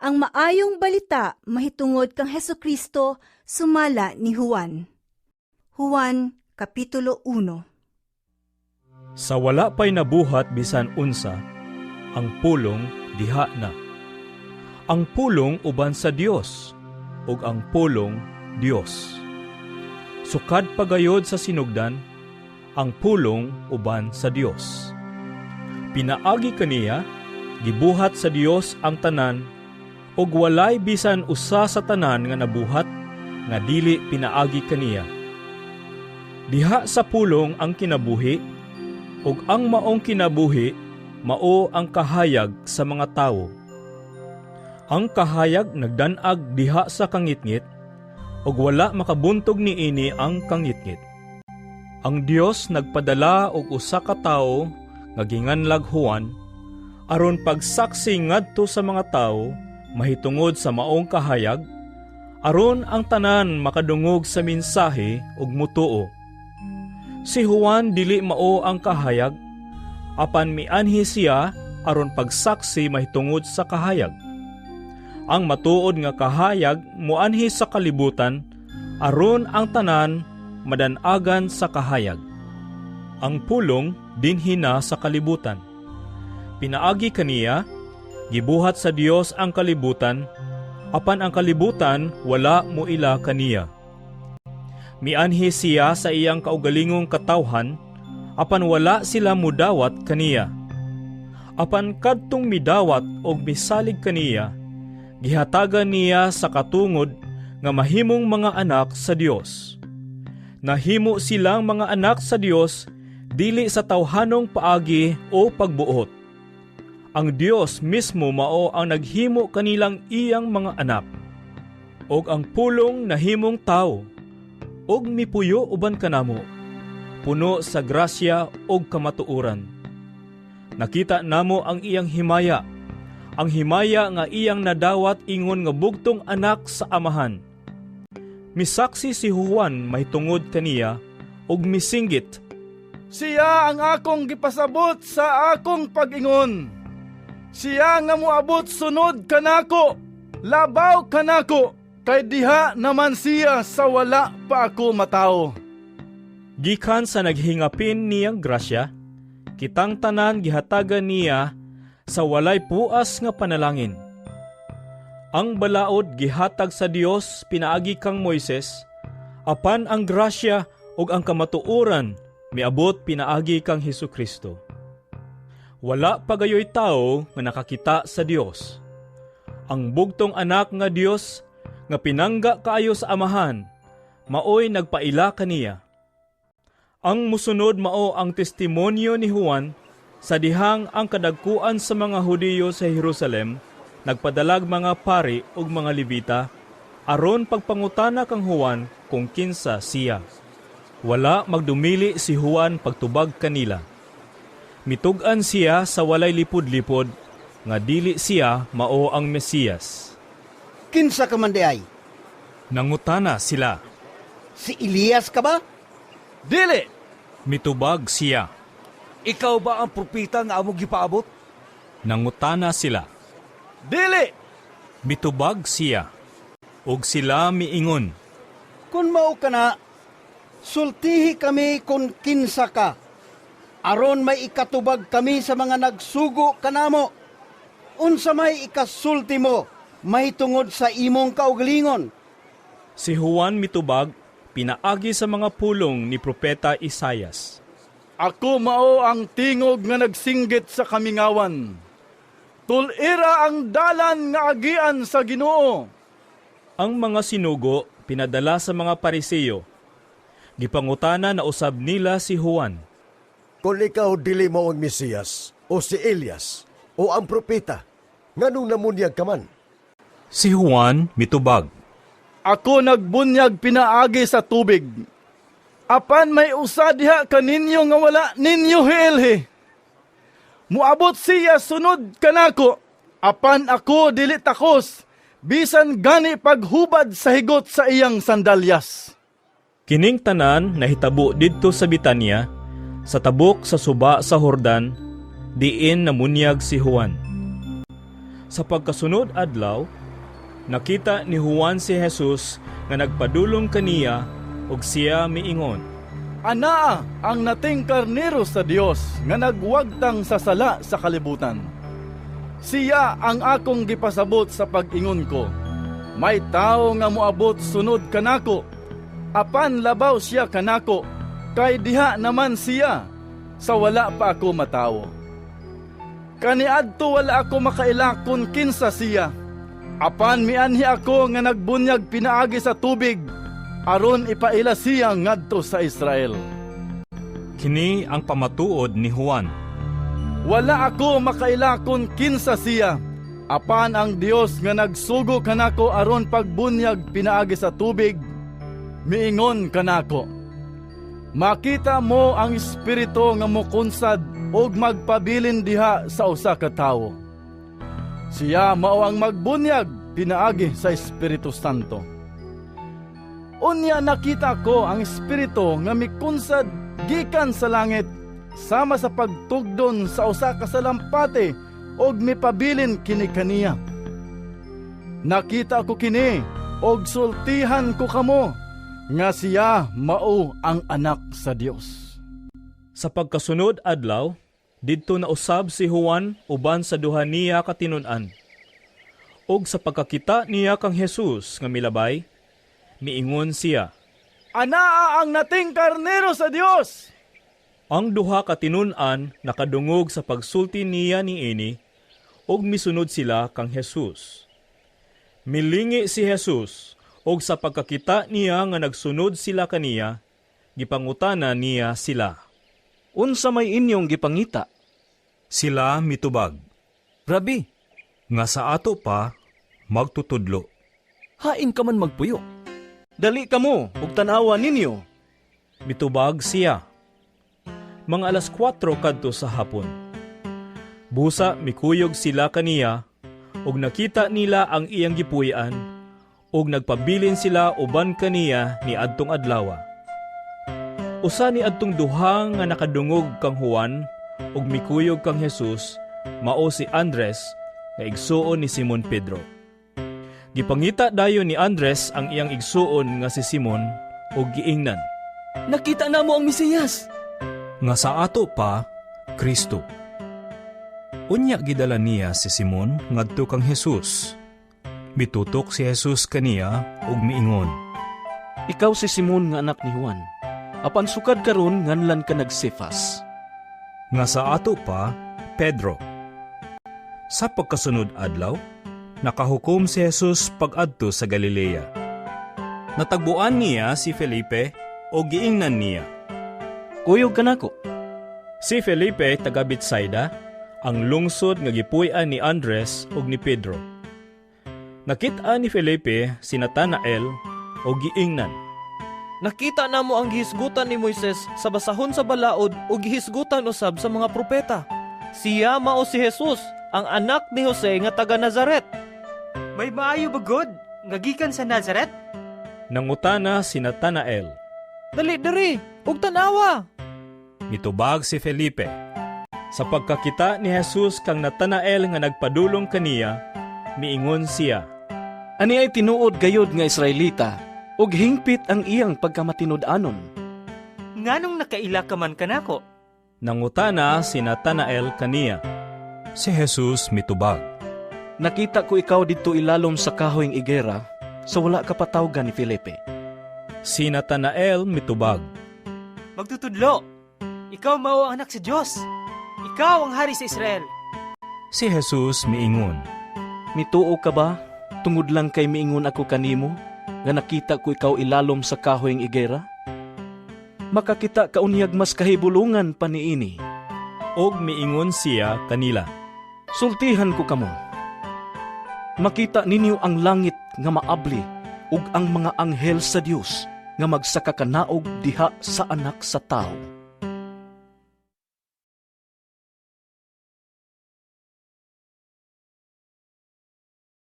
Ang maayong balita mahitungod kang Hesukristo sumala ni Juan. Juan Kapitulo 1. Sa wala pa'y nabuhat bisan unsa, ang Pulong diha na. Ang Pulong uban sa Dios, ug ang Pulong Dios. Sukad pa gayod sa sinugdan, ang Pulong uban sa Dios. Pinaagi kaniya, gibuhat sa Dios ang tanan, ug walay bisan usa sa tanan nga nabuhat nga dili pinaagi kaniya. Diha sa Pulong ang kinabuhi, ug ang maong kinabuhi mao ang kahayag sa mga tawo. Ang kahayag nagdan-ag diha sa kangitngit, ug wala makabuntog niini ang kangitngit. Ang Dios nagpadala og usa ka tawo nga ginganlag Juan aron pagsaksi ngadto sa mga tawo mahitungod sa maong kahayag, aron ang tanan makadungog sa mensahe ug mutuo. Si Juan dili mao ang kahayag, apan mianhi siya aron pagsaksi mahitungod sa kahayag. Ang matuod nga kahayag muanhi sa kalibutan aron ang tanan madan-agan sa kahayag. Ang Pulong dinhi na sa kalibutan. Pinaagi kaniya, gibuhat sa Dios ang kalibutan, apan ang kalibutan wala moila kaniya. Mianhi siya sa iyang kaugalingong katawhan, apan wala sila mudawat kaniya. Apan kadtong midawat og misalig kaniya, gihatagan niya sa katungod nga mahimong mga anak sa Dios. Nahimo silang mga anak sa Dios dili sa tawhanong paagi o pagbuot. Ang Dios mismo mao ang naghimo kanilang iyang mga anak. Og ang Pulong nahimong tawo ug mipuyo uban kanamo, puno sa grasya ug kamatuoran. Nakita namo ang iyang himaya, ang himaya nga iyang nadawat ingon nga bugtong anak sa Amahan. Misaksi si Juan mahitungod kaniya ug misinggit, "Siya ang akong gipasabot sa akong pag-ingon: Siya nga moabot sunod kanako, labaw kanako, kay diha naman siya sa wala pa ako matawo." Gikan sa naghingapin niyang grasya, kitang tanan gihatagan niya sa walay puas nga panalangin. Ang balaod gihatag sa Dios pinaagi kang Moises, apan ang grasya ug ang kamatuoran miabot pinaagi kang Hesukristo. Wala pa gayoy tawo nga nakakita sa Dios. Ang bugtong anak nga Dios nga pinangga kaayo sa Amahan, maoy nagpaila kaniya. Ang musunod mao ang testimonyo ni Juan sa dihang ang kadagkuan sa mga Hudiyo sa Jerusalem nagpadalag mga pari ug mga Levita aron pagpangutana kang Juan kung kinsa siya. Wala magdumili si Juan pagtubag kanila. Mitug-an siya sa walay lipod-lipod nga dili siya mao ang Mesiyas. "Kinsa ka man diay?" Nangutana sila. "Si Elias ka ba?" "Dili!" Mitubag siya. "Ikaw ba ang propeta nga among gipaabot?" Nangutana sila. "Dili!" Mitubag siya. Ug sila miingon, "Kung mao ka na, sultihi kami kung kinsa ka, aron may ikatubag kami sa mga nagsugo kanamo. Unsa may ikasulti mo mahitungod sa imong kaugalingon?" Si Juan mitubag pinaagi sa mga pulong ni Propeta Isayas. "Ako mao ang tingog nga nagsinggit sa kamingawan: Tul-ira ang dalan nga agian sa Ginoo." Ang mga sinugo pinadala sa mga Pariseo. Gipangutana na usab nila si Juan. "Kung ikaw dili mo ang Mesiyas, o si Elias, o ang propeta, nganong namunyag ka man?" Si Juan mitubag, "Ako nagbunyag pinaagi sa tubig. Apan may usa diha kaninyo nga wala ninyo hiilhi. Muabot siya sunod kanako, apan ako dili takos bisan gani paghubad sa higot sa iyang sandalyas." Kining tanan nahitabo didto sa Bitanya, sa tabok sa suba sa Jordan, diin namunyag si Juan. Sa pagkasunod adlaw, nakita ni Juan si Jesus nga nagpadulong kaniya ug siya miingon, "Anaa ang nating karnero sa Dios nga nagwagtang sa sala sa kalibutan. Siya ang akong gipasabot sa pag-ingon ko, 'May tawo nga moabot sunod kanako, apan labaw siya kanako, kay diha naman siya sa wala pa ako matawo.' Kaniadto wala ako makaila kun kinsa siya. Apan mianhi ako nga nagbunyag pinaagi sa tubig aron ipaila siya ngadto sa Israel." Kini ang pamatuod ni Juan. "Wala ako makaila kun kinsa siya, apan ang Dios nga nagsugo kanako aron pagbunyag pinaagi sa tubig, miingon kanako, 'Makita mo ang Espiritu nga mokunsad ug magpabilin diha sa usa ka tawo. Siya mao ang magbunyag pinaagi sa Espiritu Santo.' Unya nakita ko ang Espiritu nga mikunsad gikan sa langit sama sa pagtugdon sa usa ka salampati ug mipabilin kini kaniya. Nakita ko kini ug sultihan ko kamo nga siya mao ang Anak sa Dios." Sa pagkasunod adlaw, didto na usab si Juan uban sa duha niya ka tinun-an. Ug sa pagkakita niya kang Jesus nga milabay, miingon siya, "Anaa ang nating karnero sa Dios!" Ang duha ka tinun-an nakadungog sa pagsulti niya niini ug misunod sila kang Jesus. Milingi si Jesus ug sa pagkakita niya nga nagsunod sila kaniya, gipangutana niya sila. "Unsa may inyong gipangita?" Sila mitubag, "Rabi," nga sa ato pa magtutudlo. "Hain ka man magpuyo?" "Dali kamo ug tan-awa ninyo." Mitubag siya. Mga 4:00 kadto sa hapon. Busa mikuyog sila kaniya ug nakita nila ang iyang gipuy-an ug nagpabilin sila uban kaniya ni adtong adlawa. Usa ni adtong duha nga nakadungog kang Juan ug mikuyog kang Jesus mao si Andres nga igsuon ni Simon Pedro. Gipangita dayon ni Andres ang iyang igsuon nga si Simon ug giingnan, "Nakita namo ang Mesiyas!" Nga sa ato pa, Kristo. Unya gidala niya si Simon ngadto kang Jesus. Mitutok si Jesus kaniya ug miingon, "Ikaw si Simon nga anak ni Juan. Apan sukad karon nganlan ka nag Cefas." Nga sa ato pa, Pedro. Sa pagkasunod adlaw, nakahukom si Jesus pag-adto sa Galilea. Natagbuan niya si Felipe ug giingnan niya, "Kuyog kanako." Si Felipe taga Betsaida, ang lungsod nga gipuy-an ni Andres ug ni Pedro. Nakit-an ni Felipe si Natanael ug giingnan, "Nakita namo ang gihisgutan ni Moises sa basahon sa balaod ug gihisgutan usab sa mga propeta. Siya mao si Jesus, ang anak ni Jose nga taga Nazaret." "May maayo ba gud nga gikan sa Nazaret?" nangutana si Natanael. "Dali diri ug tan-awa." Mitubag si Felipe. Sa pagkakita ni Jesus kang Natanael nga nagpadulong kaniya, miingon siya, "Ani ay tinuod gayod nga Israelita ug hingpit ang iyang pagkamatinud-anon." "Nganong nakaila ka man kanako?" nangutana si Natanael kaniya. Si Jesus mitubag, "Nakita ko ikaw didto ilalom sa kahoyng igera sa wala ka patawga ni Felipe." Si Natanael mitubag, "Magtutudlo, ikaw mao ang Anak sa Dios. Ikaw ang hari sa Israel." Si Jesus miingon, "Mituo ka ba tungod lang kay miingon ako kanimo nga nakita ko ikaw ilalom sa kahoyng igera? Makakita ka unyag mas kahibulungan pa niini." Og miingon siya kanila, "Sultihan ko kamo. Makita ninyo ang langit nga maabli ug ang mga anghel sa Dios nga magsakakanaog diha sa Anak sa Tawo."